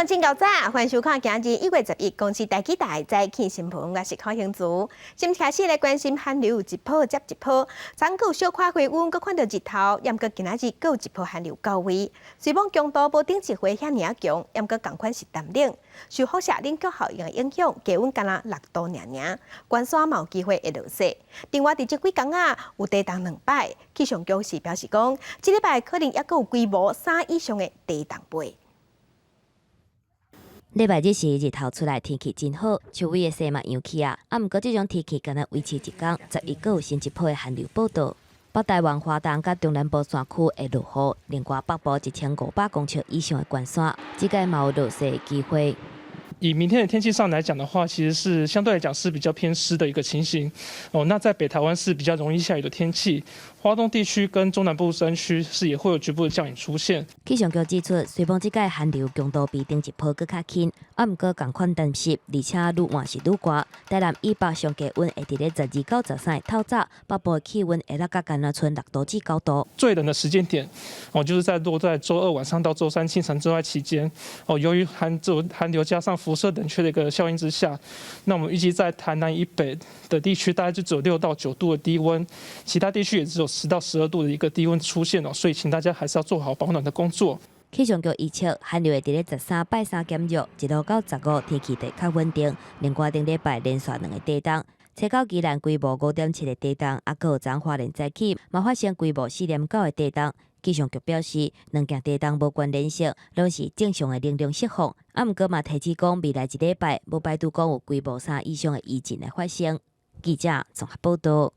鄉親𠢕早，歡迎收看今日1月11公視第幾台早起新聞，我是柯興祖。先開始來關心寒流一波接一波，昨閣有小可回溫，閣看著日頭，猶閣今仔日閣有一波寒流到位。雖罔強度無頂一回遐爾仔強，猶閣仝款是澹冷。受輻射冷卻效應的影響，低溫干焦6度爾爾，關山嘛有機會會落雪。另外，佇這幾工仔有地動兩擺，氣象局是表示講，這禮拜可能猶閣有規模3以上的地動八。禮拜日時日頭出來，天氣真好，樹尾的雪嘛揚起啊。啊，毋過這種天氣干焦維持一工，11閣有新一波的寒流報到。北台灣華東佮中南部山區會落雨，另外北部1500公尺以上的懸山，這擺嘛有落雪的機會。以明天的天氣上來講的話，其實是相對來講是比較偏濕的一個情形。哦，那在北台灣是比較容易下雨的天氣，花東地區跟中南部山區是也會有局部的降雨出現。氣象局指出，雖罔這擺寒流強度比頂一波閣較輕，啊，毋過仝款澹濕，而且愈晚是愈寒。台南以北上低溫會佇咧12到13的透早，北部的氣溫會落甲干焦賰6度至9度。最冷的時間點，哦，就是在落在週二晚上到週三清晨這段期間。哦，由於寒流加上輻射冷卻的一個效應之下，那我們預計在台南以北的地區大概就只有6到9度的低溫，其他地區也只有10到12度的一個低溫出現哦，所以請大家還是要做好保暖的工作。氣象局預測寒流會佇咧13拜三減弱，一路到15天氣會較穩定。另外頂禮拜連續兩个地動，初九宜蘭規模5.7的地動，啊，閣有昨花蓮早起嘛發生規模4.9的地動。氣象局表示，兩件地動無關聯性，攏是正常的能量釋放。啊，毋過嘛提醒講，未來一禮拜無排除講有規模3以上的餘震來發生。記者綜合報道。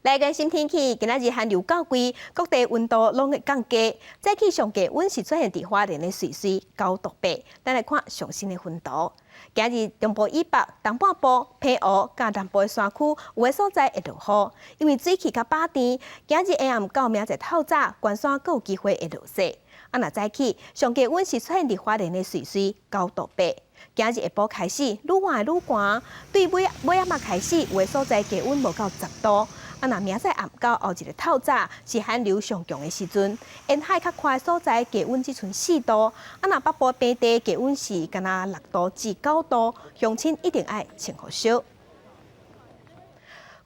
來關心天氣，今仔日寒流到位，各地溫度攏會降低。早起上低溫是出現佇花蓮的瑞穗9度8。咱來看上新的溫度。今日中部以北、東半部、澎湖佮南部的山區有的所在會落雨，因為水汽較飽甜。今日下暗到明仔載透早，關山閣有機會會落雪。啊，若早起上低溫是出現佇花蓮的瑞穗9度8。今日下晡開始愈晚愈寒，對尾尾仔嘛開始有的所在低溫無到10度。啊，若明仔暗到後一日透早是寒流上強的時陣，沿海較寬的所在低溫只賰4度。啊，若北部平地低溫是干焦6度至9度，鄉親一定愛穿予燒。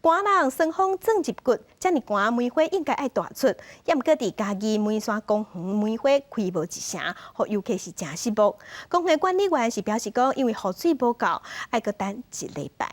寒人酸風鑽入骨，遮爾寒梅花應該愛大出，猶毋過佇嘉義梅山公園梅花開無一成，予遊客是誠失望。公園管理員是表示講，因為雨水無夠，愛閣等一禮拜。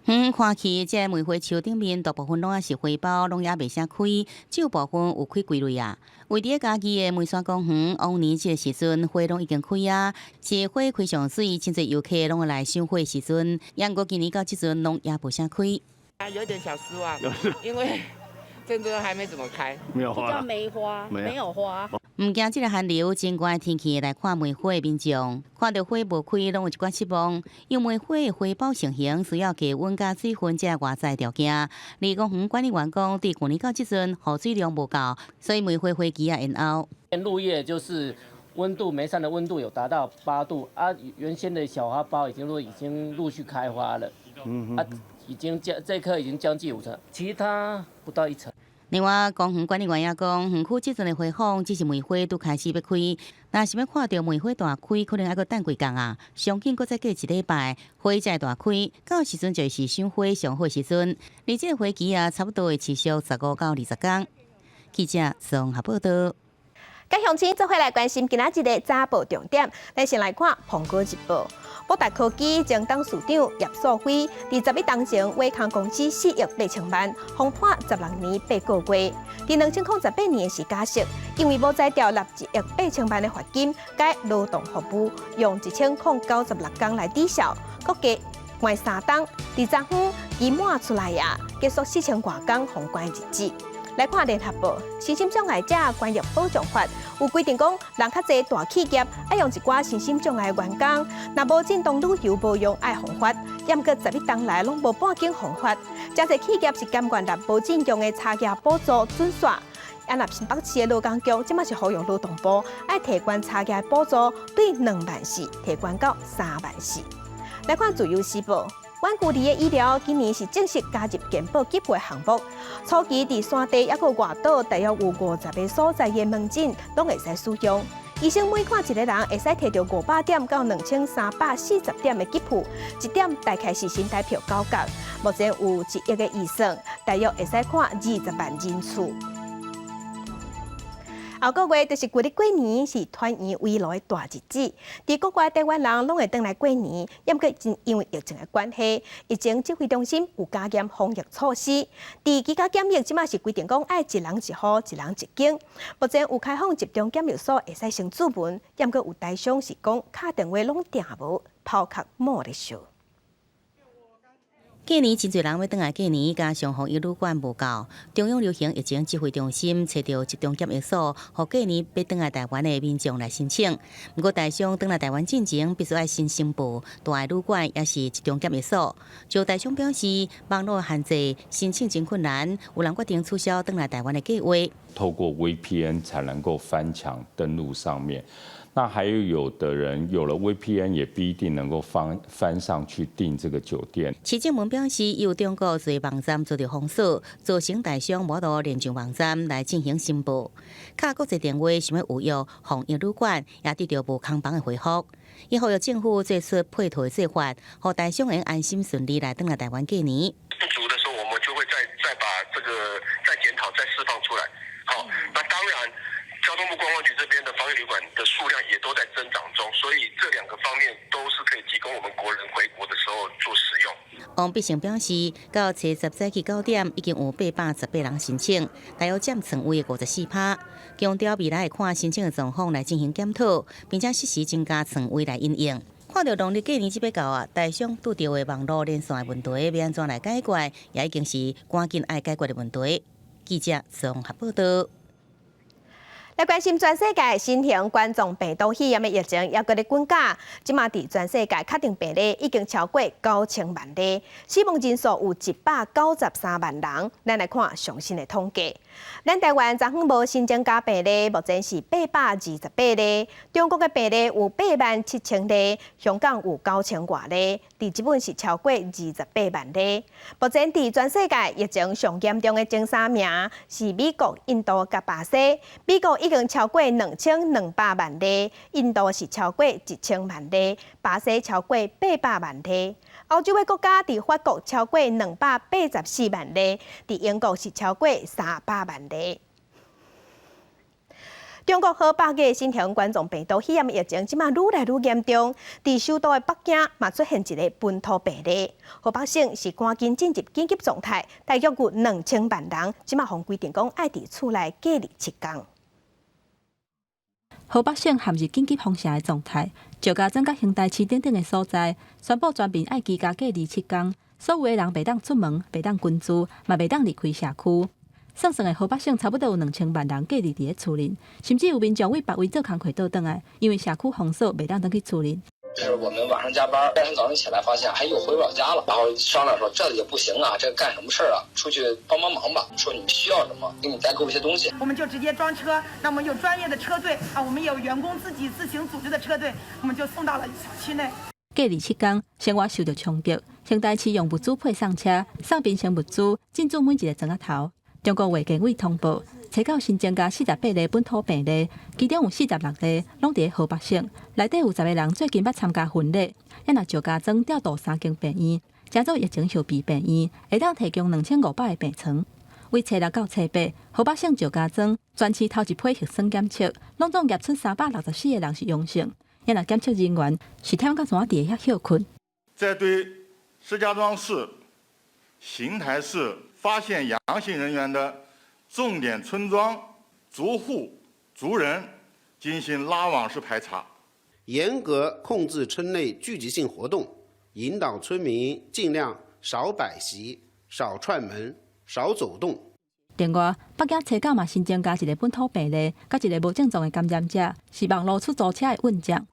遠看去，這个梅花樹頂面大部分攏抑是花苞，攏猶未啥開，只有部分有開幾蕊啊。位佇咧嘉義的梅山公園，往年這个時陣花攏已經開啊，是花開上媠，真濟遊客攏會來賞花時陣。毋過今年到這陣攏猶無啥開。啊，有點小失望，因為真的還沒怎麼開，沒有花，叫梅花，沒有花。毋驚這个寒流，真寒的天氣來看梅花的民眾，看著花無開，攏有一寡失望。因為梅花的花苞成型需要低溫佮水分這外在條件。而公園管理員講，對舊年到這陣雨水量無夠，所以梅花花期也延後。入夜就是溫度，梅山的溫度有達到8度啊，原先的小花苞已經陸續開花了，啊，已經將這棵已經將近5成，其他不到1成。另外，公園管理員也講，園區這陣的花房只是梅花拄開始欲開，若是欲看著梅花大開，可能愛閣等幾工啊。上緊閣再過一禮拜，花才會大開，到時陣就是賞花上好時陣。而這個花期啊，差不多會持續15到20工。記者綜合報道。佮鄉親做伙來關心今仔日的早報重點，咱先來看《蘋果日報》。博達科技前董事長葉素輝，佇11當前偽空公司4億8千萬，予判16年8個月。佇2018年時假釋，因為無才調納1億8千萬的罰金，改勞動服務用1096工來抵銷，閣加關3冬。佇昨昏期滿出來啊，結束4000外工予關日子。來看聯合報，身心障礙者權益保障法有規定講，人較濟大企業愛用一寡身心障礙員工，若無正當理由無用愛予罰，毋過11冬來攏無半間予罰。誠濟企業是甘願納無正用的差額補助準煞。啊，若新北市的勞工局，這馬是呼籲勞動部愛提懸差額補助，對2萬4提懸到3萬4。來看自由時報。遠距離的醫療今年是正式加入健保給付的項目。初期佇山地抑閣外島，大約有50个所在的門診攏會使使用。醫生每看一个人，會使提著500點到2340點的給付，一點大概是新台票9角。目前有1億的預算，大約會使看20萬人次。後個月就是舊曆過年，是團圓慰勞的大日子。佇國外台灣人攏會轉來過年，毋過因為疫情的關係，疫情指揮中心有加嚴防疫措施。佇居家檢疫，這馬是規定講愛一人一戶，一人一間。目前有開放集中檢疫所，會使先注文，毋過有台商是講敲電話攏定無，頭殼冒咧燒。過年真濟人欲轉來過年，加上防疫旅館無夠，中央流行疫情指揮中心揣著集中檢疫所，予過年欲轉來台灣的民眾來申請。毋過台商轉來台灣進前，必須愛先申報蹛的旅館抑是集中檢疫所。就台商表示，網路限制，申請真困難，有人決定取消轉來台灣的計劃。透過 VPN 才能夠翻牆登錄上面。那還有有的人有了 VPN 也不一定能夠翻上去訂這個酒店。徐正文表示，有中國濟網站遭著封鎖，造成台商無法度連上網站來進行申報。敲國際電話想欲預約防疫旅館，也得著無空房的回覆。伊呼籲政府做出配套的做法，予台商會安心順利來轉來台灣過年。不足的時候，我們就會再把這個再檢討、再釋放出來。好，那當然。交通部觀光局這邊的防疫旅館的數量也都在增長中，所以這兩個方面都是可以提供我們國人回國的時候做使用。王必勝表示，到初十早起9點，已經有818人申請，大約佔床位的54%。強調未來會看申請的狀況來進行檢討，並且適時增加床位來因應。看著農曆過年這欲到啊，台商拄著的網路連線的問題，欲按怎來解決，也已經是趕緊愛解決的問題。記者綜合報道。來關心全世界新型冠狀病毒肺炎的疫情，猶閣咧滾價。這馬佇全世界確定病例已經超過9000萬例，死亡人數有193萬人。咱來看上新的統計，咱台灣昨昏無新增加病例，目前是828例。中國的病例有8萬7千例，香港有9000外例，佇日本是超過28萬例。目前佇全世界疫情上嚴重的前三名是美國、印度佮巴西。美國已經超過2200萬例，印度是超過1000萬例，巴西超過800萬例。歐洲的國家佇法國超過284萬例，佇英國是超過300萬例。中國河北的新型冠狀病毒肺炎疫情，這馬愈來愈嚴重。佇首都的北京嘛出現一个本土病例，河北省是趕緊進入緊急狀態，大約有2000萬人，這馬予規定講愛佇厝內隔離7天。河北省陷入緊急封城的狀態，石家莊佮邢台市等等的所在，宣布全民愛居家隔離7天，所有的人袂當出門，袂當群聚，嘛袂當離開社區。算算的河北省差不多有2000萬人隔離佇咧厝裡，甚至有民眾為別位做工課倒轉來，因為社區封鎖袂當轉去厝裡。就是我們晚上加班，第二天早上起來發現，哎，又回不了家了。然後商量說，這也不行啊，這幹什麼事兒啊？出去幫幫忙吧。說你們需要什麼，給你代購一些東西。我們就直接裝車，那麼有專業的車隊啊，我們有員工自己自行組織的車隊，我們就送到了小區內。隔離7天，生活受著衝擊。邢台市用物資配送車送民生物資，進駐每一个庄仔頭。中國衛健委通報，初九新增加48例本土病例，其中有46例攏佇河北省，內底有10個人最近捌參加婚禮。猶若石家莊調度三間病院，成做疫情後備病院，會當提供2500個病床。為初六到初八，河北省石家莊全市頭一批核酸檢測，攏總驗出364個人是陽性。猶若檢測人員是忝到怎佇遐歇睏。在對石家莊市、邢台市發現陽性人員的重點村莊、逐戶、逐人進行拉網式排查，嚴格控制村內聚集性活動，引導村民盡量少擺席、少串門、少走動。另外，北京初九嘛新增加一个本土病例，佮一个無症狀的感染者，是網路出租車的運將。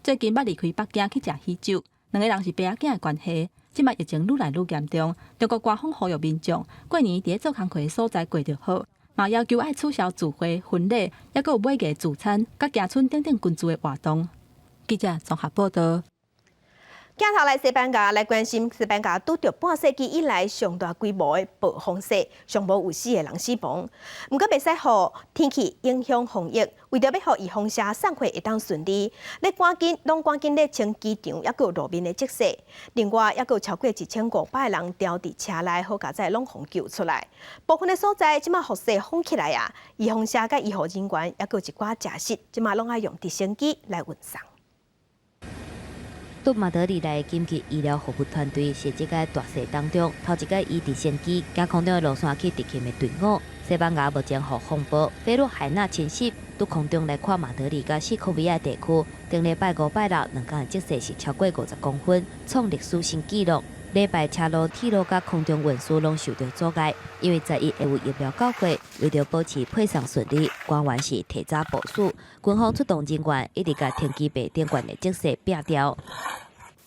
最近捌離開北京去食喜酒，兩个人是爸仔囝的關係。這擺疫情愈來愈嚴重，中國官方呼籲民眾過年佇咧做工課的所在過就好，嘛要求愛取消聚會、婚禮，猶閣有尾牙聚餐、佮行村等等群聚的活動。記者綜合報道。鏡頭來西班牙來關心西班牙拄著半世紀以來上大規模的暴風雪，上無有四個人死亡。毋過袂使予天氣影響防疫，為著欲予預防射送貨會當順利，咧趕緊攏趕緊咧清機場，抑閣有路面的積雪。另外，抑閣有超過1500個人牢佇車內，好佳哉攏予救出來。部分的所在，這馬雨勢風起來啊，預防射佮醫護人員，抑閣有一寡食食，這馬攏愛用直升機來運送。對馬德里來的緊急醫療服務團隊是這個大雪當中，頭一擺以直升機經空中的路線去執勤的隊伍。西班牙目前予風暴飛鹿海納侵襲，對空中來看，馬德里佮西科維亞地區，頂禮拜五拜六兩工的積雪是超過50公分，創歷史新紀錄。禮拜車路、鐵路佮空中運輸攏受著阻礙，因為十一會有疫苗到貨，為著保持配送順利，官員是提早部署，軍方出動人員一直共停機坪頂懸的積雪摒掉。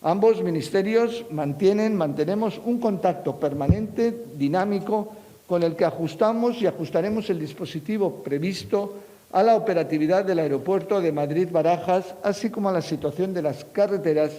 Ambos ministerios mantienen, mantenemos un contacto permanente, dinámico, con el que ajustamos y ajustaremos el dispositivo previsto a la operatividad del aeropuerto de Madrid-Barajas, así como a la situación de las carreteras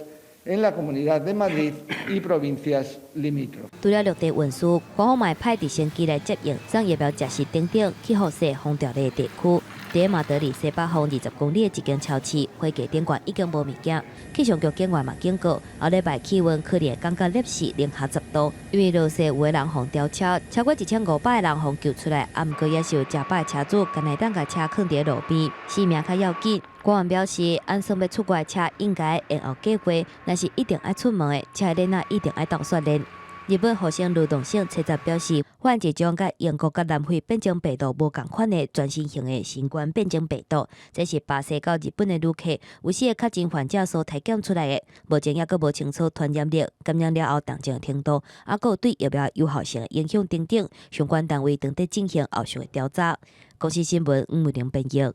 en la Comunidad de Madrid y provincias limítrofes。除了陸地運輸，官方嘛會派直升機來接應送疫苗、食食等等去予雪封牢的地區。佇馬德里西北方20公里的一間超市，貨架頂懸已經無物件。氣象局警員嘛警告，後禮拜氣溫可能會降到攝氏零下10度。因為落雪有的人予吊車，超過1500個人予救出來，啊，毋過也是有誠百車主，干焦會當共車囥佇路邊，性命較要緊。官員表示，按算欲出國的車應該延後計劃，若是一定愛出門的，車的鏈仔一定愛鬥雪練。日本厚生勞動省初十表示，發現一種佮英國佮南非變種病毒無仝款的全新型的新冠變種病毒，這是巴西到日本的旅客有四個確診患者所篩檢出來的，目前猶閣無清楚傳染力、感染了後重症程度，猶閣有對疫苗有效性的影響等等，相關單位正佇進行後續的調查。公視新聞吳偉玲編譯。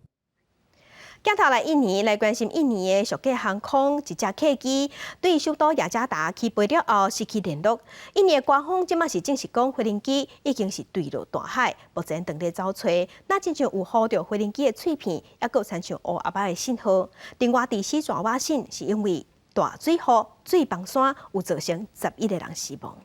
鏡頭來印尼來關心印尼的俗價航空一隻客機對首都雅加達起飛了後失去聯絡。印尼的官方這馬是證實講，飛行機已經是墜落大海，目前正佇找揣。若親像有予著飛行機的碎片，抑閣親像烏鴉仔的信號。另外，佇西爪哇省是因為大水雨、水崩山，有造成11個人死亡。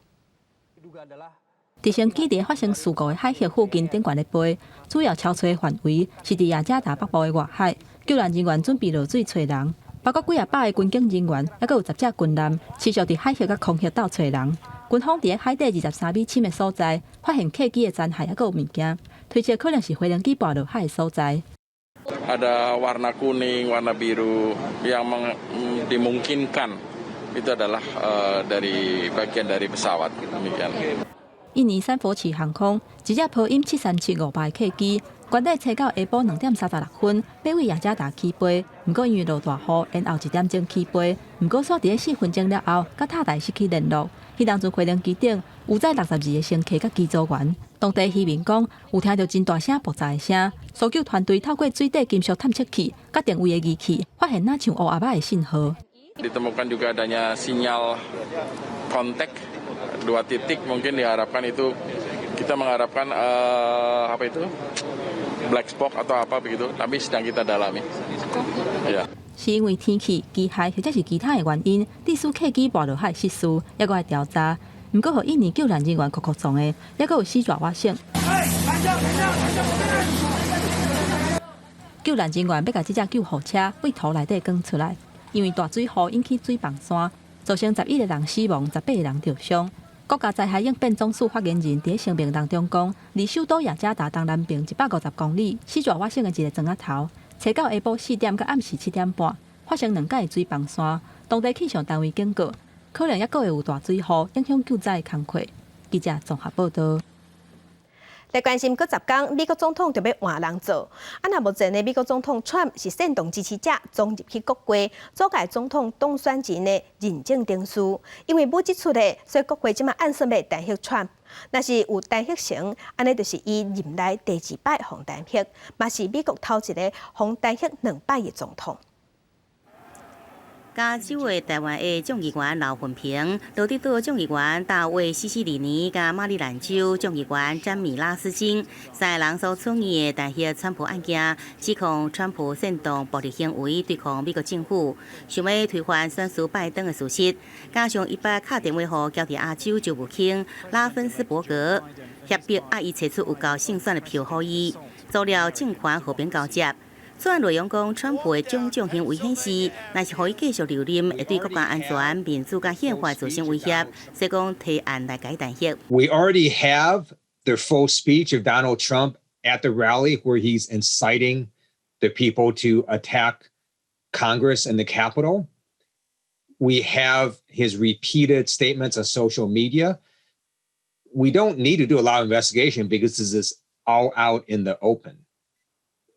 直升機佇發生事故的海域附近頂懸咧飛，主要搜揣範圍是佇雅加達北部的外海。救援人員準備落水揣人，包括幾仔百个軍警人員，猶閣有十隻軍艦，持續佇海域佮空域鬥揣人。軍方佇海底23米深的所在，發現客機的殘骸，猶閣有物件，推測可能是飛行機跋落海的所在。 Ada warna kuning, warna biru yang dimungkinkan itu adalah dari bagian dari pesawat demikian. 印尼三佛齊航空一隻波音737-500客機，原底初九下晡2點36分，欲對雅加達起飛，毋過因為落大雨，延後一點鐘起飛。毋過煞佇咧4分鐘了後，佮塔台失去聯絡。彼當陣飛行機頂有載62個乘客佮機組員。當地漁民講，有聽著真大聲爆炸的聲。搜救團隊透過水底金屬探測器佮定位的儀器，發現若像烏鴉仔的信號。 Ditemukan juga adanya sinyal kontak dua titik, mungkin diharapkan itu kita mengharapkan apa itu black box atau apa begitu, tapi sedang kita dalami. Ya. 是因為天氣、機械或者是其他的原因，致使客機跋落海失事，猶閣愛調查。毋過，予印尼救援人員哭哭撞的，猶閣有西爪哇省。救援人員欲共這隻救護車對塗內底捲出來，因為大水雨引起水崩山，造成11個人死亡，18個人著傷。國家災害應變總署發言人佇聲明當中講，離首都雅加達東南邊150公里，西爪哇省的一個庄仔頭，初九下晡4點到暗時7點半，發生兩擺水崩山。當地氣象單位警告，可能猶閣會有大水雨影響救災工課。記者綜合報導。來關心閣10工，美國總統就欲換人做。啊，若目前的美國總統川普是煽動支持者衝入去國會，阻礙總統當選人的認證程序。因為無這出的，所以國會這馬按算欲彈劾川普。若是有彈劾成，按呢就是伊任內第二擺予彈劾，嘛是美國頭一个予彈劾兩擺的總統。加州的台灣裔眾議員劉雲平、羅德島眾議員大衛西西里尼、佮馬里蘭州眾議員詹米拉斯金三个人所草擬的彈劾川普案件，指控川普煽動暴力行為對抗美國政府，想欲推翻選輸拜登的事實，加上伊捌敲電話予喬治亞州州務卿拉芬斯伯格，脅迫愛伊揣出有夠勝選的票予伊，做了政權和平交接。草案內容講，川普的種種行為顯示，若是予伊繼續留任，會對國家安全、民主佮憲法造成威脅，所以講提案來共伊彈劾。 We already have the full speech of Donald Trump at the rally where he's inciting the people to attack Congress and the Capitol. We have his repeated statements on social media. We don't need to do a lot of investigation because this is all out in the open.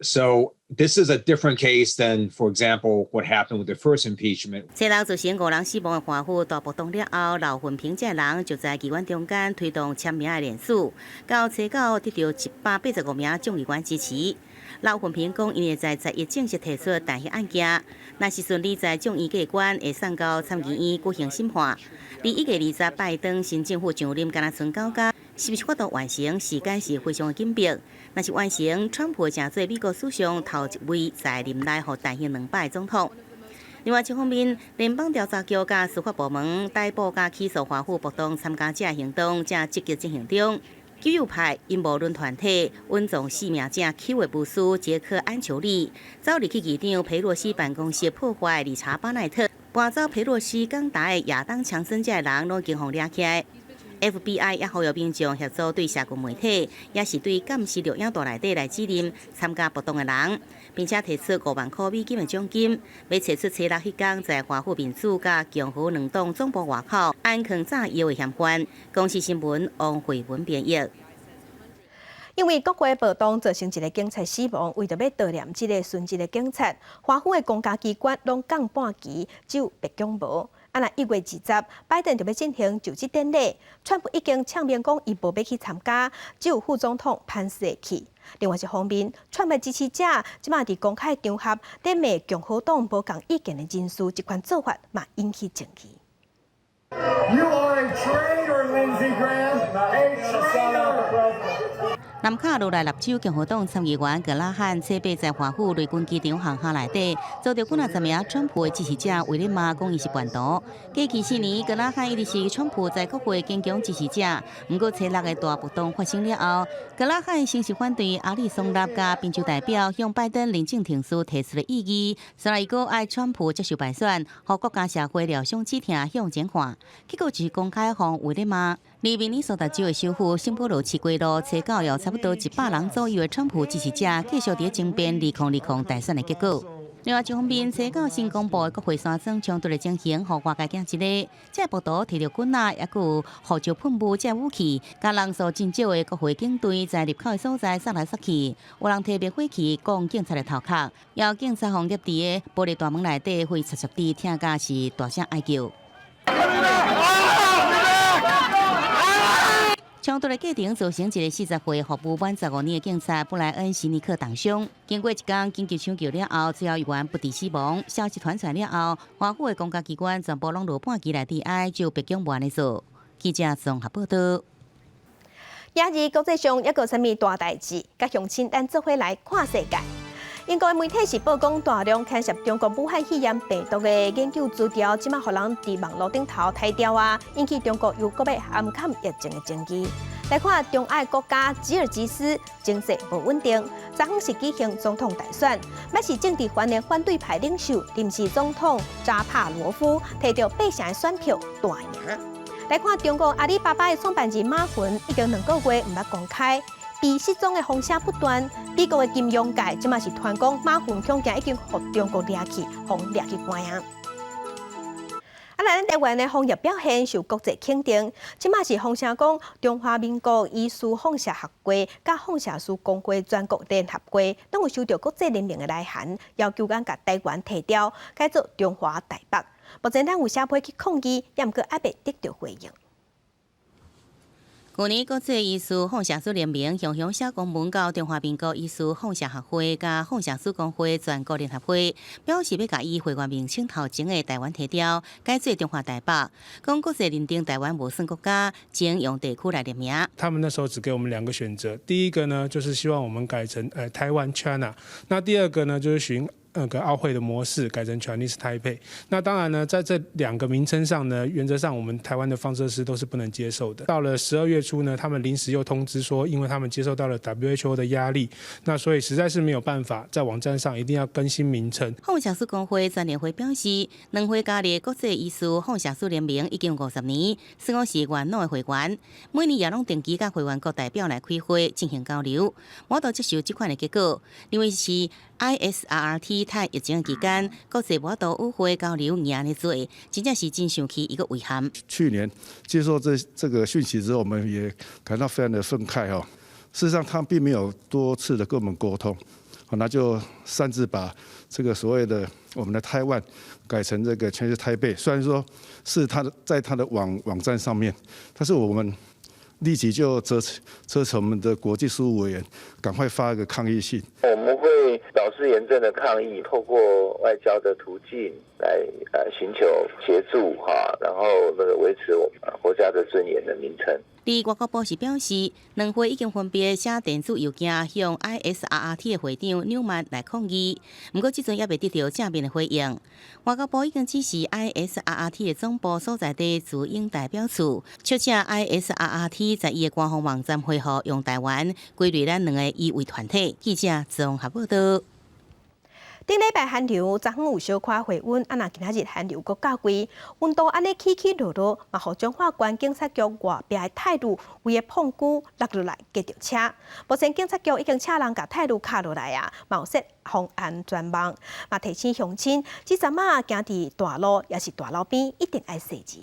So this is a different case than, for example, what happened with the first impeachment. 初六造成五人死亡的華府大暴動了後，劉雲平這人就在議員中間推動簽名的聯署，到初九得著185名眾議員支持。劉雲平講，伊會在11正式提出彈劾案件，若是順利在眾議過關，會送到參議院舉行審判。離1月20拜登新政府上任，敢若賰九工，是毋是法度完成？時間是非常的緊迫。若是完成，川普成做美國史上頭一位在任內予彈劾兩擺總統。另外一方面，聯邦調查局佮司法部門逮捕佮起訴華府暴動參加者行動正積極進行中。極右派陰謀論團體穩藏性命者 Q 的巫師傑克安裘利，走入去議長裴洛西辦公室破壞理查巴奈特，搬走裴洛西講台的亞當強森這个人攏經予掠起來。FBI 也呼籲民眾協助對社群媒體，抑是對監視錄影帶內底來指認參加暴動的人，並且提出5萬箍美金的獎金，欲揣出初六彼工在華府民主佮共和兩黨總部外口安囥炸藥的嫌犯。公視新聞王慧文編譯。因為國會暴動造成一个警察死亡，為著欲悼念這个殉職的警察，華府的公家機關攏降半旗，只有白宮無。啊，若1月20，拜登就欲進行就職典禮，川普已經嗆明講伊無欲去參加，只有副總統潘斯會去。另外一方面，川普支持者這馬佇公開場合咧罵共和黨無仝意見的人士，這款做法嘛引起爭議。 You are a traitor, Lindsey Graham, a traitor. 南卡羅來納州共和黨參議員格拉漢，初八在華府雷軍機場航廈內底，遭著幾若十名川普的支持者圍咧罵，講伊是叛徒。過去4年，格拉漢一直是川普在國會堅強支持者。毋過初六的大暴動發生了後，格拉漢先是反對亞利桑那佮賓州代表向拜登認證程序提出的異議，雖然伊閣愛川普接受敗選，予國家社會療傷止痛向前看，結果就是公開予人圍咧罵。佇明尼蘇達州的首府聖保羅市街路，初九有差不多100人左右的川普支持者繼續佇爭辯2020大選的結果。另外一方面，初九新公布的國會山莊衝突的情形，予外界驚一个。這个暴徒提著棍仔，抑閣有胡椒噴霧這武器，佮人數真少的國會警隊在入口的所在殺來殺去，有人提滅火器摃警察的頭殼，也有警察予入佇个玻璃大門內底，被插插滴，聽甲是大聲哀叫。衝突的過程造成一个40歲服務滿15年的警察布萊恩·史尼克重傷。經過一工緊急搶救了後，最後猶原不治死亡。消息傳出來了後，華府的公家機關全部攏落半旗來致哀，只有白宮無按呢做。記者綜合報道。今日國際上猶閣有啥物大代誌？佮鄉親咱做伙來看世界。英國的媒體是報講大量牽涉中國武漢肺炎病毒的研究資料，這馬予人佇網路頂頭刣掉啊，引起中國又閣欲暗崁疫情的爭議。來看中亞國家吉爾吉斯情勢無穩定，昨昏是舉行總統大選，嘛是政治環的反對派領袖臨時總統扎帕羅夫提著八成的選票大贏。來看中國阿里巴巴的創辦人馬雲已經2個月毋捌公開。被失蹤的風聲不斷，美國的金融界這馬是傳講馬雲恐驚已經予中國掠去，予掠去關啊！啊，來咱台灣的防疫表現受國際肯定，這馬是風聲講中華民國醫師放射學會佮放射師公會全國聯合會，攏有收著國際聯盟的來函，要求咱共台灣提調改做中華台北。目前咱有寫批去抗議，猶毋過猶未得著回應。去年國際醫師放射師聯盟雄雄寫公文到中華民國醫師放射學會佮放射師公會全國聯合會，表示欲共伊會員名稱頭前的台灣提掉，改做中華台北。講國際認定台灣無算國家，請用地區來列名。他們那時候只給我們兩個選擇，第一個呢，就是希望我們改成台灣 China，那第二個呢，就是循那個奧會的模式改成 Chinese Taipei。那當然呢，在這兩個名稱上呢，原則上我們台灣的放射師都是不能接受的。到了12月初呢，他們臨時又通知說，因為他們接受到了 WHO 的壓力，那所以實在是沒有辦法在網站上一定要更新名稱。放射師公會全聯會表示，兩會加入國際醫師放射師聯盟已經50年，算講是元老的會員，每年也攏定期佮會員國代表來開會進行交流，無法度接受這款的結果，認為是 ISRRT 在疫情期間，國際無法度與會交流按呢做，真正是真生氣一個遺憾。去年接受這個訊息之後，我們也感到非常的憤慨哦。事實上，他並沒有多次的跟我們溝通，那就擅自把這個所謂的我們的台灣改成這個 Chinese Taipei。雖然說是他的在他的網站上面，但是我們立即就責成我們的國際事務委員趕快發一個抗議信。我們會表示嚴正的抗議，透過外交的途徑來尋求協助哈，然後那個維持我們國家的尊嚴的名稱。佇外交部是表示，兩會已經分別寫電子郵件向 ISRRT 的會長紐曼來抗議，毋過這陣猶未得著正面的回應。外交部已經指示 ISRRT 的總部所在地駐英代表處，促請 ISRRT 在伊的官方網站恢復用台灣歸類咱兩個醫衛團體。記者綜合報道。頂禮拜寒流昨昏有小可回溫，啊若今仔日寒流閣較懸，溫度按呢起起落落，嘛予彰化縣警察局外壁的泰路規个膨龜落落來軋著車。目前警察局已經請人共泰路敲落來啊，嘛有設防安全網，嘛提醒鄉親，這陣仔行佇大路抑是大路邊，一定愛細緻。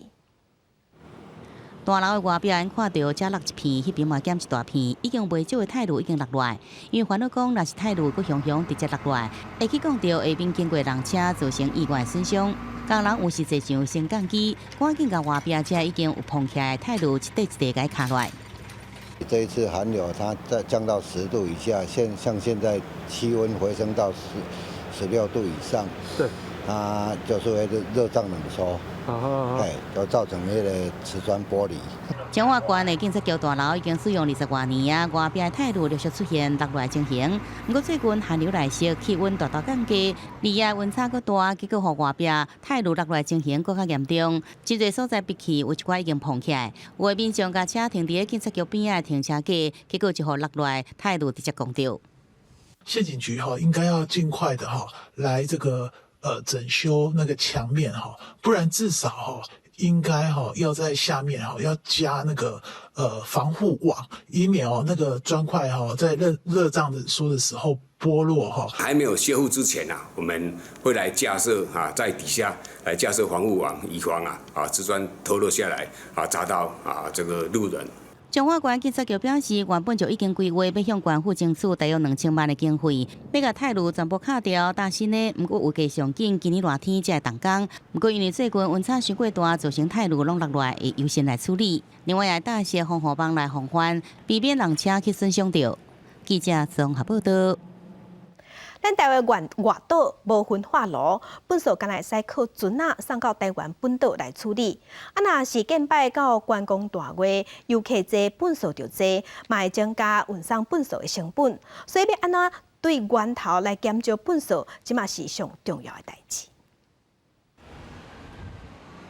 大樓的外壁𪜶看著遮落一片，彼邊嘛減一大片，已經袂少的泰路已經落來。因為煩惱講，若是泰路閣雄雄直接落來，會去摃著下面經過人車，造成意外損傷。工人有時坐上升降機，趕緊共外壁遮已經有膨起來的泰路一塊一塊共敲落來。這一次寒流，它再降到10度以下，像現在氣溫回升到16度以上，它就是會熱脹冷縮。對，就造成彼個瓷磚剝離。彰化縣的警察局大樓已經使用20外年啊，外壁的泰路陸續出現落來情形。毋過最近寒流來襲，氣溫大大降低，而夜溫差閣大，結果予外壁泰路落來情形閣較嚴重。真濟所在逼氣有一寡已經膨起來，有的民眾共車停佇警察局邊仔的停車格，結果就予落來泰路直接摃著。縣警局哈應該要盡快的哈來這個整修那個牆面哈，不然至少哈應該哈要在下面哈要加那個防護網，以免哦那個磚塊哈在熱脹冷縮的時候剝落哈。還沒有修復之前啊，我們會來架設啊，在底下來架設防護網，以防啊瓷磚脫落下來啊砸到啊這個路人。彰化縣警察局表示，原本就已經規劃欲向縣府爭取大約2000萬的經費，欲共泰路全部敲掉，但是呢，毋過預計上緊今年熱天才會動工。毋過因為最近溫差傷過大，造成泰路攏落來，會優先來處理。另外，也搭設防護網來防範，避免人車去損傷著。記者綜合報道。咱台灣外島無焚化爐，糞埽敢若會使靠船仔送到台灣本島來處理。啊，若是見擺到觀光大月，遊客濟，糞埽就濟，嘛會增加運送糞埽的成本。所以欲按怎對源頭來減少糞埽，這嘛是上重要的代誌。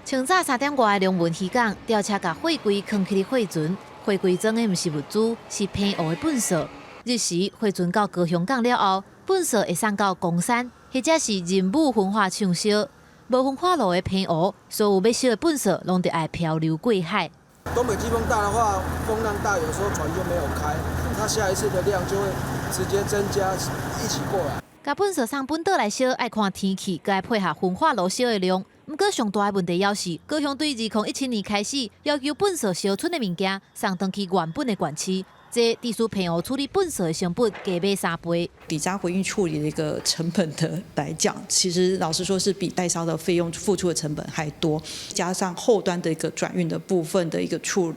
清早3點外，龍門漁港吊車共貨櫃囥起佇貨船，貨櫃裝的毋是物資，是澎湖的糞埽。日時貨船到高雄港了後，糞埽會送到岡山，或者是仁武焚化廠燒。無焚化爐的澎湖，所有欲燒的糞埽攏著愛漂流過海。東北季風大的話，風浪大，有時候船就沒有開，它下一次的量就會直接增加，一起過來。共糞埽送本島來燒，愛看天氣，閣愛配合焚化爐燒的量。毋過上大的問題猶是，高雄對2017年開始要求糞埽燒剩的物件送轉去原本的縣市。這致使澎湖處理糞埽的成本加碼3倍。底渣回運處理的一個成本的來講，其實老實說是比代燒的費用付出的成本還多，加上後端的一個轉運的部分的一個處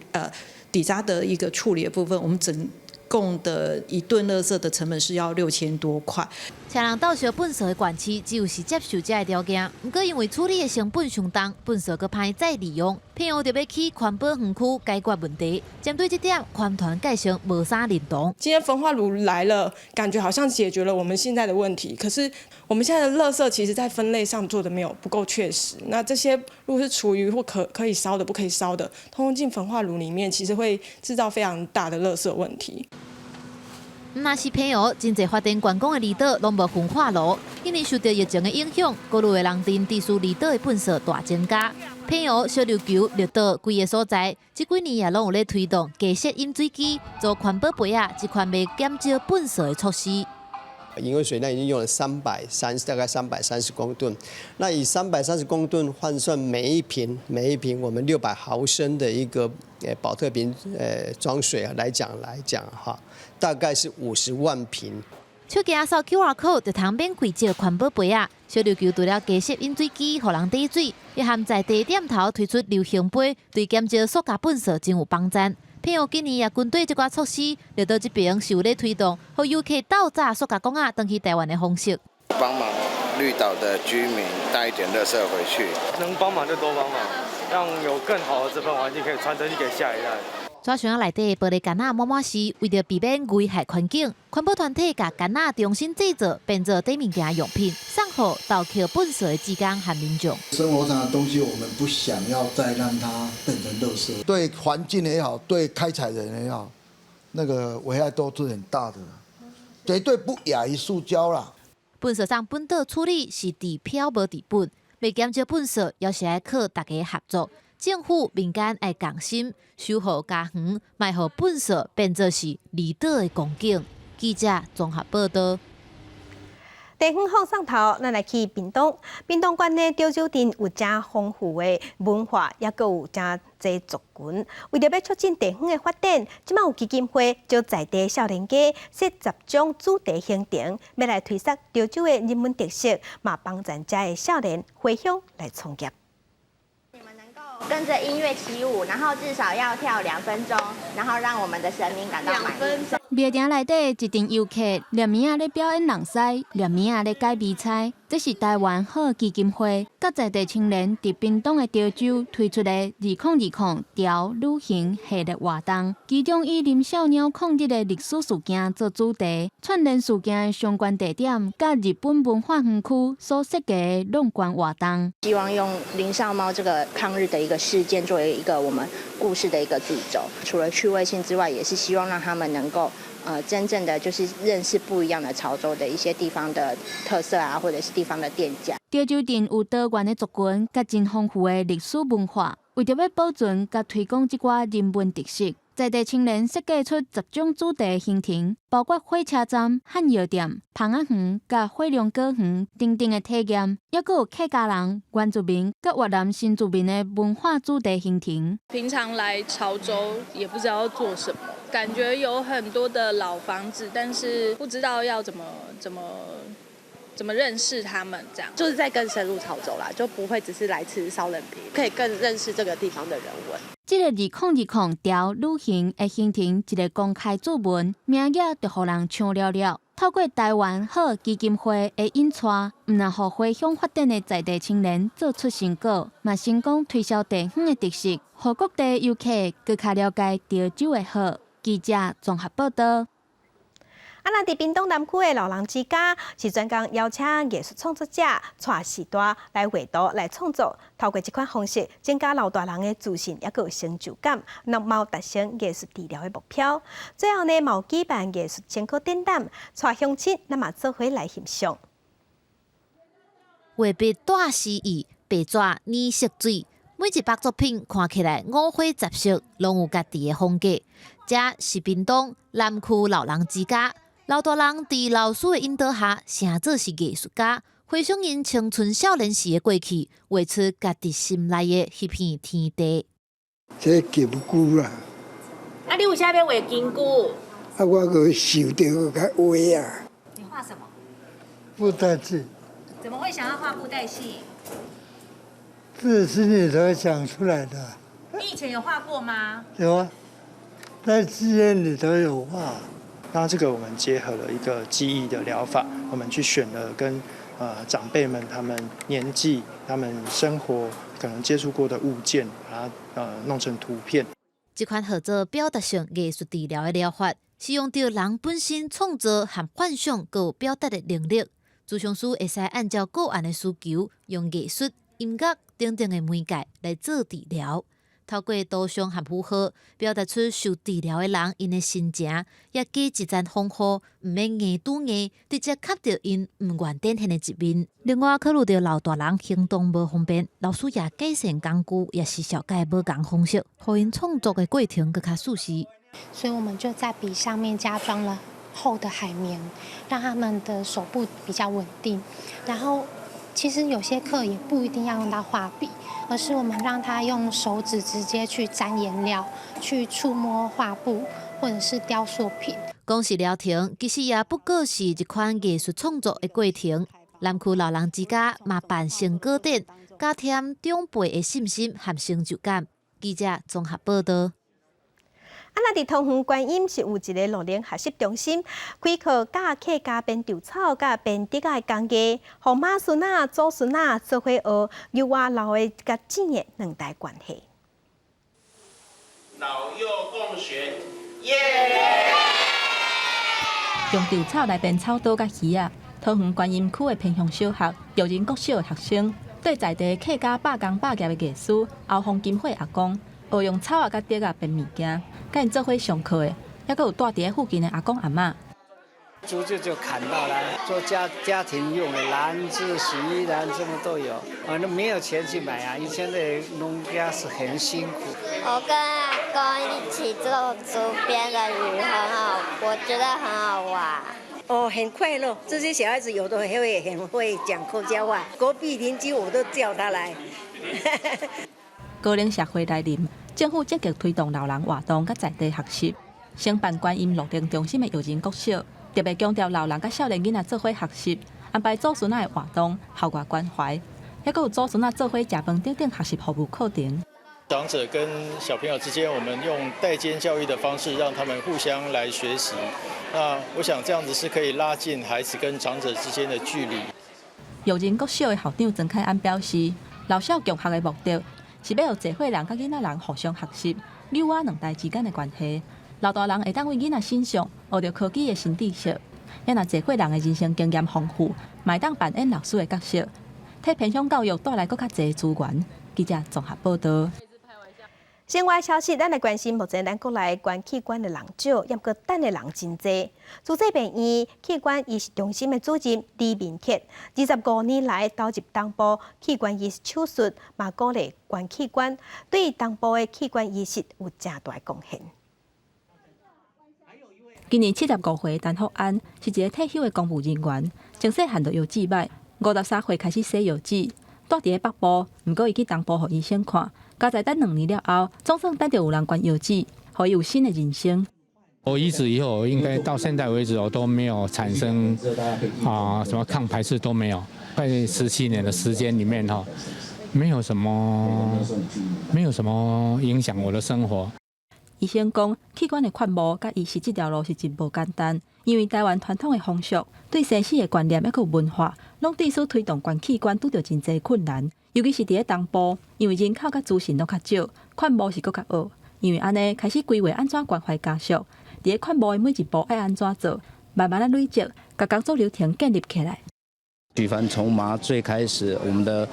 底渣的一個處理的部分，我們整共的一噸垃圾的成本是要6000多塊。車人鬥燒糞埽的縣市，只有是接受這个條件。毋過因為處理的成本傷重，糞埽閣歹再利用，澎湖就欲起環保園區解決問題。針對這點，環團介紹無啥認同。今天焚化爐來了，感覺好像解決了我們現在的問題。可是我們現在的垃圾其實在分類上做的沒有不夠確實。那這些如果是廚餘或可以燒的、不可以燒的，通通進焚化爐裡面，其實會製造非常大的垃圾問題。毋若是澎湖，真濟發展觀光的離島攏無焚化爐，因為受著疫情的影響，古有的人鎮致使離島的糞埽大增加。澎湖、小琉球、綠島幾个所在，這幾年也攏有咧推動加設飲水機、做環保杯仔，這款欲減少糞埽的措施。飲用水量已經用了330，大概330公噸。那以330公噸換算每一瓶我們600毫升的一個寶特瓶裝水來講哈，大概是50萬瓶。手機掃 QR code 就通免費借環保杯仔。小琉球除了加設飲水機，予人提水，也含在地店頭推出流行杯，對減少塑膠糞埽真有幫助。澎湖今年也針對這寡措施，綠島這邊是有咧推動，予遊客倒紮塑膠罐仔轉去台灣的方式。幫忙綠島的居民帶一點垃圾回去，能幫忙就多幫忙，讓有更好的這份環境可以傳承去給下一代。紙箱仔內底玻璃罐仔滿滿是，為著避免危害環境，環保團體共罐仔重新製造，變做綴物件用品，送予投捡糞埽的志工和民眾。生活上的東西，我們不想要再讓它變成垃圾，對環境也好，對開採人也好，那個危害都是很大的，絕對不亞於塑膠啦。糞埽送本島處理是治標無治本，欲減少糞埽，猶是愛靠大家合作。政府民間愛共心守護家園，莫予糞埽變做是離島的光景。記者綜合報道。地方放送頭，咱來去屏東。屏東縣的潮州鎮有誠豐富的文化，抑閣有誠濟族群。為著欲促進地方的發展，這馬有基金會招在地少年家設10種主題行程，欲來推廣潮州的人文特色，嘛幫助遮的少年回鄉來創業。跟着音樂起舞，然後至少要跳2分鐘，然後讓我們的神明感到滿意。廟埕內底一陣遊客，躡物仔咧表演人獅，躡物仔咧解謎猜。這是台灣好基金會佮在地青年佇屏東的潮州推出的2020潮旅行系列活動，其中以林少貓抗日的歷史事件做主題，串聯事件的相關地點，佮日本文化園區所設計的論觀活動。希望用林少貓這個抗日的一個事件作為一個我們故事的一個主軸，除了趣味性之外，也是希望讓他們能夠真正的就是認識不一樣的潮州的一些地方的特色啊，或者是地方的店家。潮州鎮有多元的族群，佮真豐富的歷史文化，為著欲保存佮推廣這寡人文特色，在地青年設計出10種主題行程，包括火車站、漢藥店、蜂仔園、佮火龍果園等等的體驗，抑閣有客家人、原住民佮越南新住民的文化主題行程。平常來潮州也不知道做什麼，感覺有很多的老房子，但是不知道要怎麼認識他們，這樣就是在更深入潮州啦，就不會只是來吃燒冷皮，可以更認識這個地方的人文。這个2020潮旅行的行程，一个公開注文，名額就予人搶了了。透過台灣好基金會的引帶，毋但予回鄉發展的在地青年做出成果，嘛成功推銷地方的特色，予各地遊客閣較了解潮州的好。記者綜合報道。啊，咱佇屏東南區的老人之家是專工邀請藝術創作者帶序大來畫圖來創作，透過這款方式增加老大人的自信，抑閣有成就感，那嘛有達成藝術治療的目標。最後呢，嘛有舉辦藝術成果展覽，帶鄉親咱嘛做伙來欣賞。畫筆帶詩意，白紙染色水，每一幅作品看起來五花雜色，攏有家己的風格。這是屏東南區老人之家。老大人佇老師的引導下，成做是藝術家，回想𪜶青春少年時的過去，畫出家己心內的彼片天地。這金龜啦。啊，你為啥欲畫金龜？啊，我閣想著較畫啊。你畫什麼？布袋戲。怎麼會想要畫布袋戲？這是心裡頭想出來的。你以前有畫過嗎？有啊，在寺院裡頭有畫。那這個我們結合了一個記憶的療法，我們去選了跟長輩們他們年紀、他們生活可能接觸過的物件，把它弄成圖片。這款號做表達性藝術治療的療法，是用著人本身創造和幻想，閣有表達的能力。諮商師會使按照個案的需求，用藝術、音樂等等的媒介來做治療。透過圖像和符號，表達出受治療的人𪜶的心情，也加一層防護，毋免硬拄硬，直接磕著𪜶毋願展現的一面。另外，考慮著老大人行動無方便，老師也改善工具，抑是小改無仝方式，予𪜶創作的過程閣較舒適。所以我們就在筆上面加裝了厚的海綿，讓他們的手部比較穩定。然後，其實有些課也不一定要用到畫筆，而是我們讓他用手指直接去沾顏料，去觸摸畫布或者是雕塑品。講是療程，其實也不過是一款藝術創作的過程。南區老人之家嘛辦成果展，加添長輩的信心和成就感。記者綜合報道。啊，若佇桃園觀音是有一个老年學習中心，開課教客家編稻草、佮編織仔的工藝，予媽孫仔、祖孫仔做伙學，優化老的佮幼的兩代關係。老幼共學，耶！用稻草來編草刀佮魚仔，桃園觀音區的偏鄉小學育仁國小的學生，對在地客家百工百業的藝師歐方金惠阿公，學用草仔佮竹仔編物件，佮𪜶做伙上課的，猶閣有蹛佇咧附近的阿公阿嬤。竹子就砍到來做家庭用的籃子、洗衣籃，什麼都有。反正沒有錢去買啊，以前的農家是很辛苦。我跟阿公一起做竹編的魚，很好，我覺得很好玩。哦，很快樂。這些小孩子有的會很會講客家話，隔壁鄰居我都叫他來。高齡社會來臨，政府積極推動老人活動佮在地學習。承辦觀音樂齡中心的育仁國小，特別強調老人佮少年囡仔做伙學習，安排祖孫仔的活動，校外關懷，猶閣有祖孫仔做伙食飯等等學習服務課程。長者跟小朋友之間，我們用代間教育的方式，讓他們互相來學習。那我想這樣子是可以拉近孩子跟長者之間的距離。育仁國小的校長曾凱安表示，老少共學的目的是欲予濟歲人佮囡仔人互相學習，優化兩代之間的關係。老大人會當對囡仔身上學著科技的新知識，也若濟歲人的人生經驗豐富，嘛會當扮演老師的角色，替偏鄉教育帶來閣較濟資源。記者綜合報道。新聞消息，咱來關心目前咱國內捐器官的人少，猶閣等的人真濟。慈濟病院器官移植中心的主任李明鐵，25年來投入東部器官移植手術，嘛鼓勵捐器官，對東部的器官移植有誠大貢獻。今年75歲，陳福安是一个退休的公務人員，從細漢就腰子䆀，53歲開始洗腰子，蹛佇咧北部，毋過伊去東部予醫生看。佳哉等2年了後，總算等著有人捐腰子，予伊有新的人生。我移植以後，應該到現在為止，我都沒有產生什麼抗排斥都沒有。快17年的時間裡面，哈，沒有什麼影響我的生活。醫生講，器官的勸募佮移植這條路是真無簡單，因為台灣傳統的風俗、對生死的觀念，猶閣有文化，攏致使推動捐器官拄著真濟困難。尤其是佇咧東部，因為人口佮資訊攏較少，勸募是閣較惡。因為按呢開始規劃按怎關懷家屬，佇咧勸募的每一步愛按怎做，慢慢仔累積，共工作流程建立起來。舉凡從麻醉開始，我們的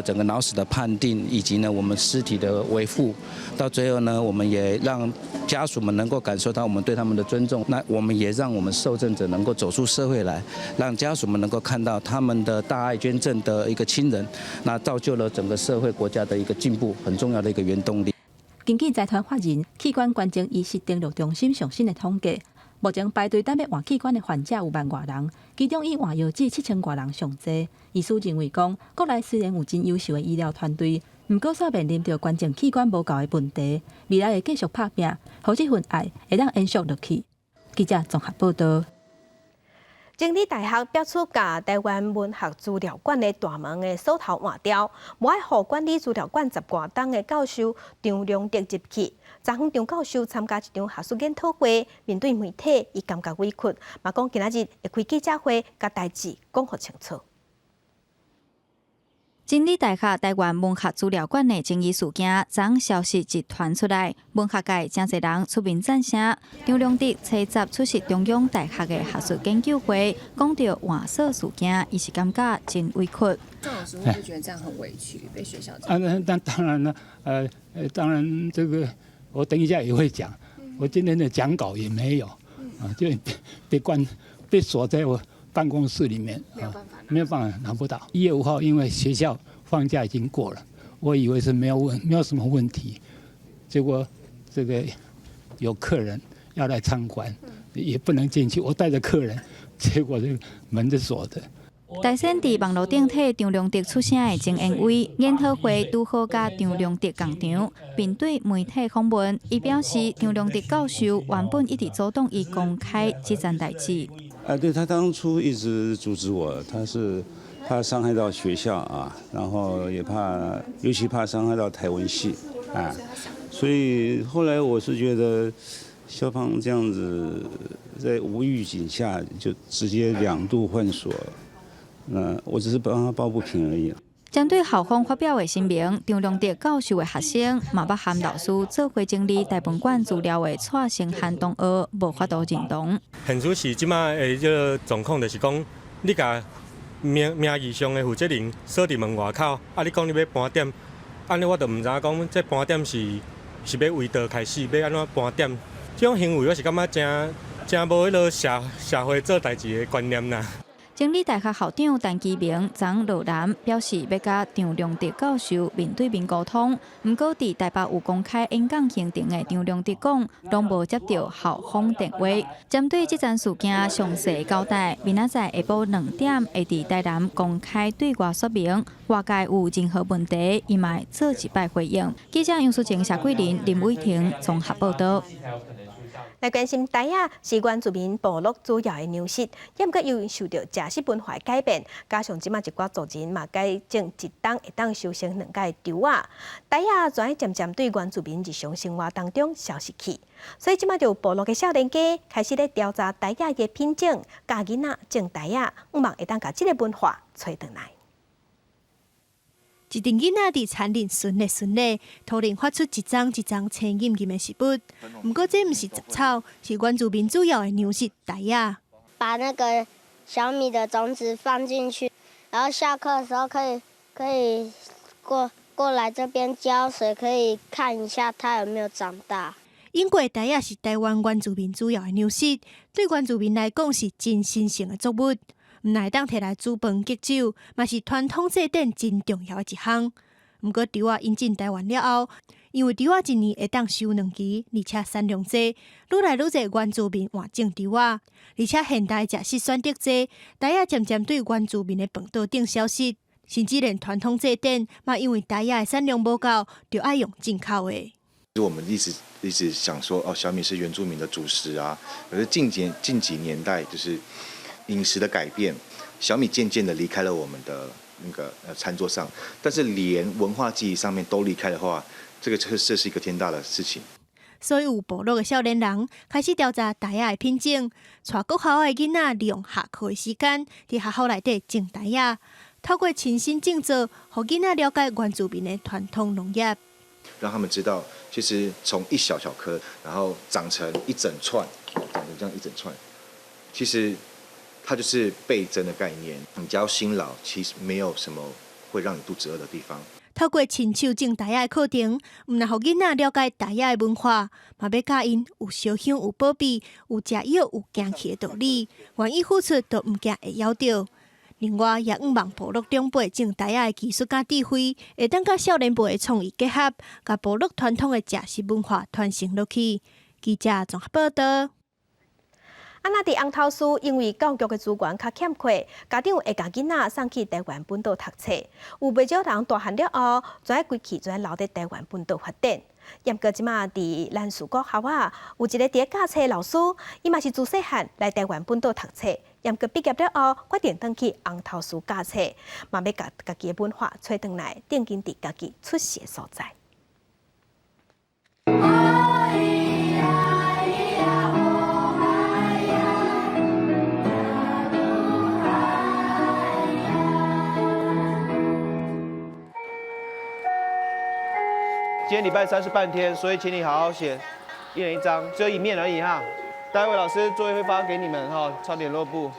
整個腦死的判定，以及呢我們屍體的維護，到最後呢，我們也讓家屬們能夠感受到我們對他們的尊重。那我們也讓我們受贈者能夠走出社會來，讓家屬們能夠看到他們的大愛捐贈的一個親人，那造就了整個社會國家的一個進步，很重要的一個原動力。根據財團法人器官捐贈移植登錄中心上新的統計，目前排隊等欲換器官的患者有萬外人，其中以換腰子7000外人上濟。醫師認為講，國內雖然有真優秀的醫療團隊，毋過煞面臨著捐贈器官無夠的問題，未來會繼續拍拚，予這份愛會當延續落去。記者綜合報道。真理大學表出共臺灣文學資料館的大門的鎖頭換掉，無愛予管理資料館十外冬的教授張良德入去。昨昏張教授參加一場學術研討會，面對媒體，伊感覺委屈，嘛講今仔日會開記者會，共代誌講予清楚。真理大學臺灣文學資料館的爭議事件，昨昏消息一傳出來，文學界誠濟人出面贊聲。張良德初十出席中央大學的學術研究會，講著換鎖事件，伊是感覺真委屈。鄭老師會不會覺得這樣很委屈，被學校？啊，那當然了，當然這個我等一下也會講，我今天的講稿也沒有，啊，就被關被鎖在我辦公室裡面，沒有辦法，沒有辦法拿不到。1月5號，因為學校放假已經過了，我以為是沒有什麼問題，結果這個有客人要來參觀，也不能進去。我帶着客人，結果這個門是鎖的。大仙佇網路頂替張良德出聲的曾延偉，研討會拄好佮張良德仝場，面對媒體訪問，伊表示張良德教授原本一直阻擋伊公開這件代誌。啊，對，他當初一直阻止我，他是怕傷害到學校啊，然後也怕，尤其怕傷害到台文系啊，所以後來我是覺得校方這樣子在無預警下就直接兩度換鎖，那我只是幫他抱不平而已。針對校方發表的聲明，張良德教授的學生嘛捌和老師做伙整理臺文館資料的蔡成漢同學無法度認同。現實是這馬的這個狀況，就是講你共名義上的負責人鎖佇門外口，啊，你講你欲盤點，按呢我就毋知影講這盤點是欲為佗開始，欲按怎盤點？這種行為我是感覺誠誠無彼落社會做代誌的觀念啦。真理大學校長陳其明昨落南表示，欲佮張良德教授面對面溝通。毋過，佇台北有公開演講行程的張良德講，攏無接著校方電話。針對這樁事件詳細交代，明仔載下晡2點會佇台南公開對外說明。外界有任何問題，伊嘛會做一擺回應。記者楊淑晴、謝桂林、林偉婷綜合報道。來關心袋仔是原住民部落主要的糧食，毋過由於受著食食文化的改變，加上這馬一寡族人嘛改種一冬會當收成兩擺的稻仔，袋仔就按呢漸漸對原住民日常生活當中消失去。所以這馬就有部落的少年家開始咧調查袋仔的品種，教囡仔種袋仔，向望會當共這个文化揣轉來。一陣囡仔佇田裡巡咧巡咧，突然發出一叢一叢青陰陰的食物。毋過這毋是雜草，是原住民主要的糧食袋仔。把那個小米的種子放進去，然後下課的時候可以過來這邊澆水，可以看一下它有沒有長大。因為袋仔是臺灣原住民主要的糧食，對原住民來講是真神聖的作物。毋但會當提來煮飯敬酒，嘛是傳統祭典真重要的一項。毋過，稻仔引進臺灣了後，因為稻仔一年會當收兩期，而且產量濟，愈來愈濟原住民換種稻仔，而且現代食食選擇濟，袋仔漸漸對原住民的飯桌頂消失，甚至連傳統祭典嘛，因為袋仔的產量無夠，就愛用進口的。我們一直一直想說，哦，小米是原住民的主食啊。可是近幾年代，就是飲食的改變，小米漸漸的離開了我們的那個餐桌上，但是連文化記憶上面都離開的話，這是一個天大的事情。所以有部落的少年人開始調查袋仔的品種，帶國校的囡仔利用下課的時間，佇學校內底種袋仔，透過親身種植，予囡仔了解原住民的傳統農業。讓他們知道，其實從一小小顆，然後長成一整串，長成這樣一整串，其實它就是倍增的概念。你只要辛勞，其實沒有什麼會讓你肚子餓的地方。透過親手種袋仔的課程，毋但予囡仔了解袋仔的文化，嘛欲教𪜶有燒香有保庇，有食藥有行氣的道理，願意付出就毋驚會枵著。另外，也向望部落長輩種袋仔的技術佮智慧，會當佮少年輩的創意結合，共部落傳統的食食文化傳承落去。記者綜合報道。啊，若佇紅頭嶼，因為教育的資源較欠缺，家長會共囡仔送去台灣本島讀冊。有袂少人大漢了後，就愛歸去，就愛留佇台灣本島發展。毋過這馬佇蘭嶼國校啊，有一个佇咧教冊老師，伊嘛是自細漢來台灣本島讀冊，毋過畢業了後，決定轉去紅頭書教冊，嘛欲共家己的文化揣轉來，定根佇家己出世的所在。今天禮拜三是半天，所以請你好好寫，一人一張，只有一面而已哈。待會老師作業會發給你們哈，抄聯絡簿。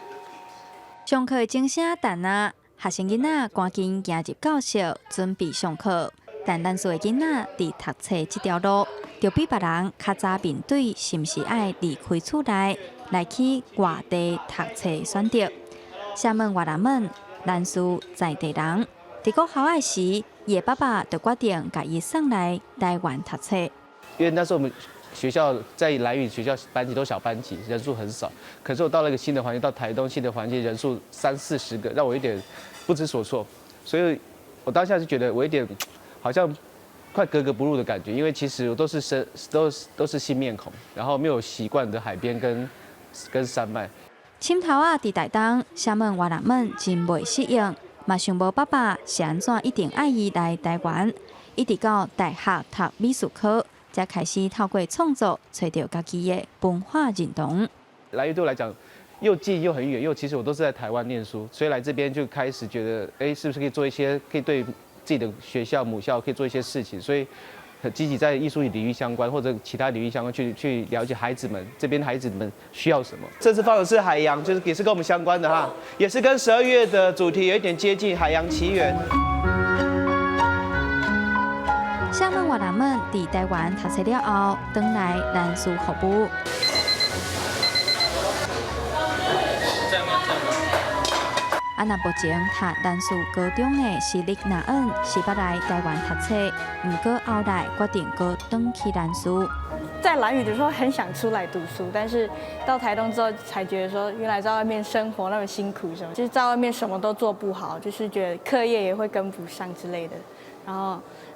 上課的鐘聲彈啊，學生囡仔趕緊行入教室準備上課。但蘭嶼的囡仔佇讀冊這條路，就比別人較早面對是毋是愛離開厝內來去外地讀冊選擇。廈門越南們，蘭嶼在地人，佇國小仔時，伊的爸爸就決定共伊送來台灣讀冊。因為那時候我們學校在蘭嶼學校班級都小班級，人數很少。可是我到了一個新的環境，到台東新的環境，人數三四十個，讓我有點不知所措。所以我當下就覺得我有點好像快格格不入的感覺，因為其實我都是生都是新面孔，然後沒有習慣的海邊跟山脈。深頭仔佇台東，廈門越南們真袂適應。嘛想無爸爸是按怎一定愛伊來台灣，一直到大學讀美術科，才開始透過創作揣著家己的文化認同。蘭嶼對我來講，又近又很遠，又其實我都是在台灣念書，所以來這邊就開始覺得，哎，是不是可以做一些可以對自己的學校母校可以做一些事情？所以很積極在藝術領域相關或者其他領域相關去了解孩子們這邊孩子們需要什麼。這次放的是海洋，就是也是跟我們相關的哈，也是跟12月的主題有一點接近，海洋奇緣。廈門越南們佇台灣讀冊了後，轉來蘭嶼服務。啊，若目前讀蘭嶼高中的私立拿恩是捌來台灣讀冊，毋過後來決定閣轉去蘭嶼。在蘭嶼的時候很想出來讀書，但是到台東之後才覺得說，原來在外面生活那麼辛苦，什麼就是在外面什麼都做不好，就是覺得課業也會跟不上之類的，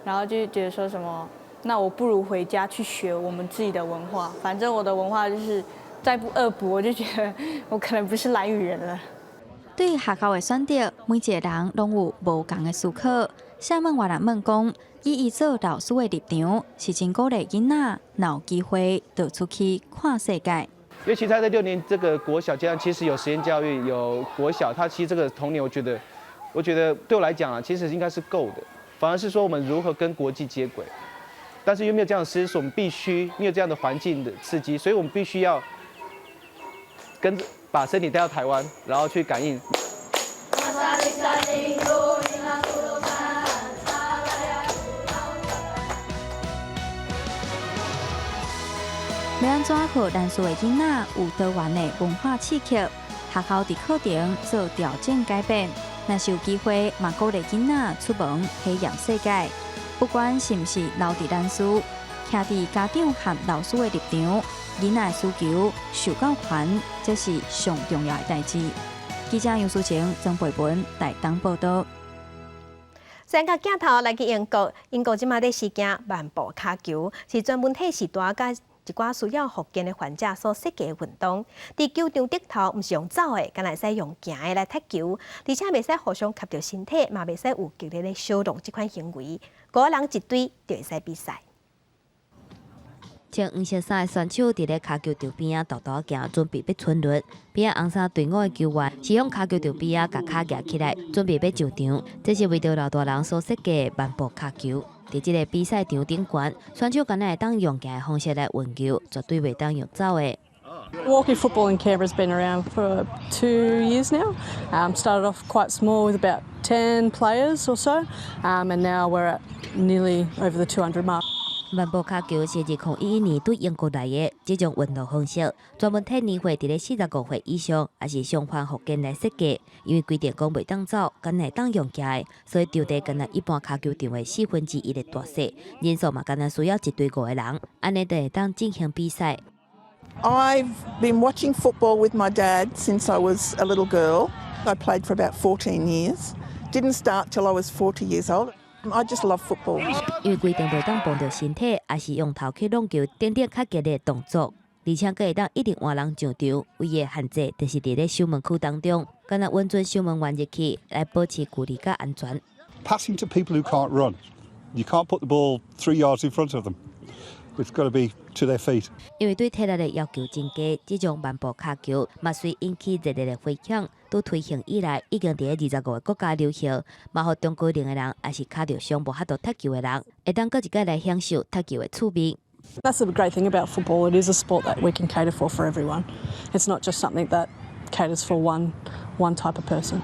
然後就覺得說什麼，那我不如回家去學我們自己的文化，反正我的文化就是再不惡補，我就覺得我可能不是蘭嶼人了。對學校的選擇，每一個人攏有無仝的思考。廈門越南們講，以伊做老師的立場，是真鼓勵囡仔若有機會就出去看世界。因為其實他在6年這個國小階段，其實有實驗教育，有國小，他其實這個童年，我覺得對我來講啊，其實應該是夠的。反而是說我們如何跟國際接軌，但是又沒有這樣的師資，我們必須沒有這樣的環境的刺激，所以我們必須要跟把身體帶到台灣，然後去感應。欲按怎予蘭嶼的囡仔有多元的文化刺激？學校佇課程做調整改變，若是有機會，嘛鼓勵囡仔出門體驗世界。不管是毋是留佇蘭嶼，徛佇家長和老師的立場，囡仔的需求、受教權，這是上重要的代誌。記者楊淑晴、曾培文台東報導。轉個鏡頭來去英國，英國這馬咧時行慢步跤球，是專門替序大佮一寡需要復健的患者所設計的運動。佇球場頂頭，毋是用走的，干焦會使用行的來踢球，而且袂使互相磕著身體，嘛袂使有激烈的相撞這款行為。五個人一隊就會使比賽。穿黃色衫的選手佇咧跤球場邊仔沓沓行，準備欲春輪。邊仔紅衫隊伍的球員是用跤球場邊仔共跤舉起來，準備欲上場。這是為著老大人所設計的慢步跤球。佇這個比賽場頂懸，選手干焦會當用行的方式來運球，絕對袂當用走的。 Walking football in Canberra has been around for 2 years now. Started off quite small with about 10 players or so, and now we're at nearly over the 200 mark. 慢步跤球是2011年對英國來的，這種運動方式專門替年歲佇咧45歲以上，抑是傷患復健來設計。因為規定講袂當走，干焦會當用行的，所以場地干焦一般跤球場的1/4的大細，人數嘛干焦需要一隊五個人，按呢就會當進行比賽。 I've been watching football with my dad since I was a little girl. I played for about 14 years. Didn't start till I was 40 years old. I just love football. 因為規定袂當碰著身體，抑是用頭去挵球等等較激烈的動作，而且閣會當一直換人上場。唯一限制就是佇咧守門區當中，敢若允准守門員入去來保持距離佮安全。 Passing to people who can't run, you can't put the ball 3 yards in front of them. It's got to be to their feet. 因為對體力的要求真低，這種慢步跤球嘛隨引起熱烈的迴響。自推行以來，已經佇咧25個國家流行，嘛予中高齡的人，抑是跤著傷無法度踢球的人，會當閣一擺來享受踢球的趣味。 That's the great thing about football. It is a sport that we can cater for everyone. It's not just something that caters for one type of person.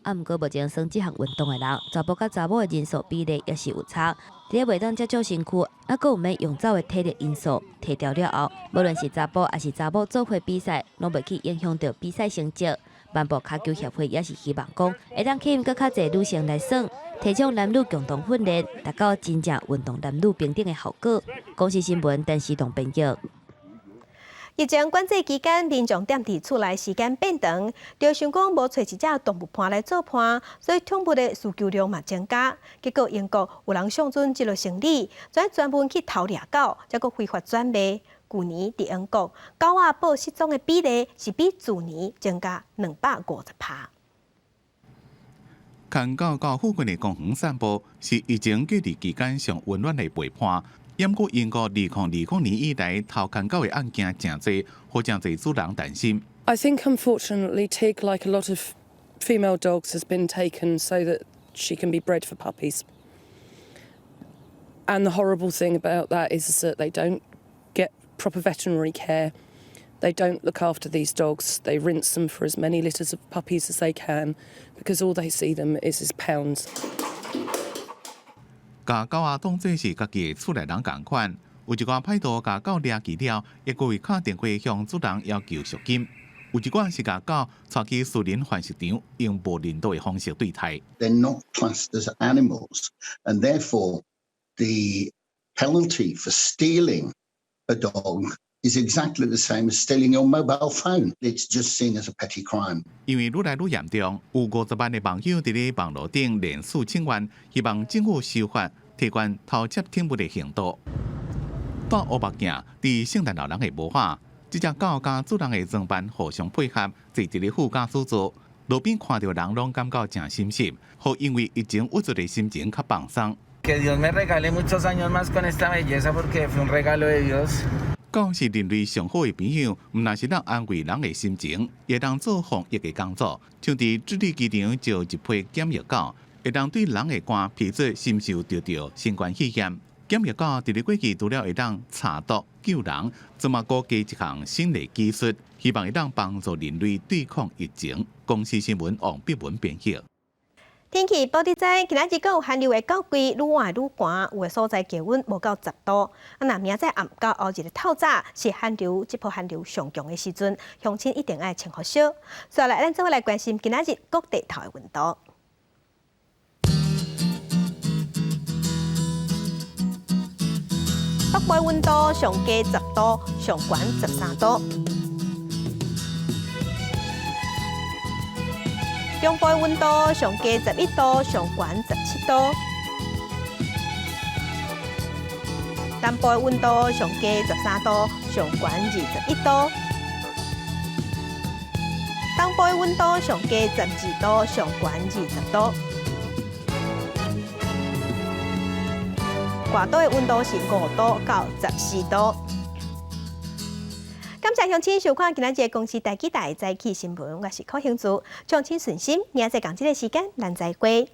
啊，毋過目前耍這項運動的人，查埔佮查某的人數比例也是有差。佇咧袂當接觸身軀，猶閣有欲用走的體力因素，提掉了後，無論是查埔抑是查某做伙比賽，攏袂去影響著比賽成績。慢步跤球協會也是希望講，會當吸引閣較濟女性來耍，提倡男女共同訓練，達到真正運動男女平等的效果。公視新聞陳時棟編譯。疫情管制期間，民眾踮佇厝內時間變長，就想講無揣一隻動物伴來做伴，所以寵物的需求量嘛增加。結果英國有人相準這個生理，專專門去偷掠狗，才閣非法轉賣。舊年佇英國，狗仔報失蹤的比例是比去年增加250%。牽狗到附近的公園散步，是疫情隔離期間上溫暖的陪伴。毋過英國2020年以來偷牽狗的案件誠濟，予誠濟主人擔心。 I think unfortunately Tig, like a lot of female dogs, has been taken so that she can be bred for puppies. And the horrible thing about that is that they don't get proper veterinary care. They don't look after these dogs. They rinse them for as many litters of puppies as they can because all they see them is as pounds. 共狗仔當做是家己的厝內人仝款，有一寡歹徒共狗掠去了，會閣會敲電話向主人要求贖金。有一寡是共狗帶去私人繁殖場，用無人道的方式對待。 They're not classed as animals, and therefore the penalty for stealing a dog is exactly the same as stealing your mobile phone. It's just seen as a petty crime. 因為愈來愈嚴重，有50萬的網友佇咧網路頂聯署請願，希望政府修法提懸偷竊寵物的刑度。戴烏目鏡，佇聖誕老人的魔法，這隻狗佮主人的裝扮互相配合，坐佇咧副駕駛座，路邊看著人攏感覺誠親切，予因為疫情鬱卒的心情較放鬆。 Que Dios me regale muchos años más con esta belleza porque fue un regalo de Dios. 狗是人類上好的朋友，毋但是當安慰人的心情，會當做防疫的工作。像佇智利機場就一批檢疫狗，會當對人的肝批做是毋是有著著新冠肺炎。檢疫狗佇咧過去除了會當查毒救人，這馬估計一項新的技術，希望會當幫助人類對抗疫情。公視新聞王碧文編譯。天氣報你知，今仔日閣有寒流會到歸，愈晚愈寒，有的所在氣溫無到10度。啊，若明仔載暗到後日的透早是寒流，這波寒流上強的時陣，鄉親一定愛穿予少。接下來，咱做伙來關心今仔日各地頭的溫度。北部溫度上低10度，上懸13度。中部溫度上低11度，上懸17度；南部溫度上低13度，上懸21度；東部溫度上低12度，上懸20度。外島的溫度是5度到14度。感謝鄉親收看今仔日公視台語台早起新聞，我是柯興珠，鄉親順心，明仔載仝這个時間，咱再會。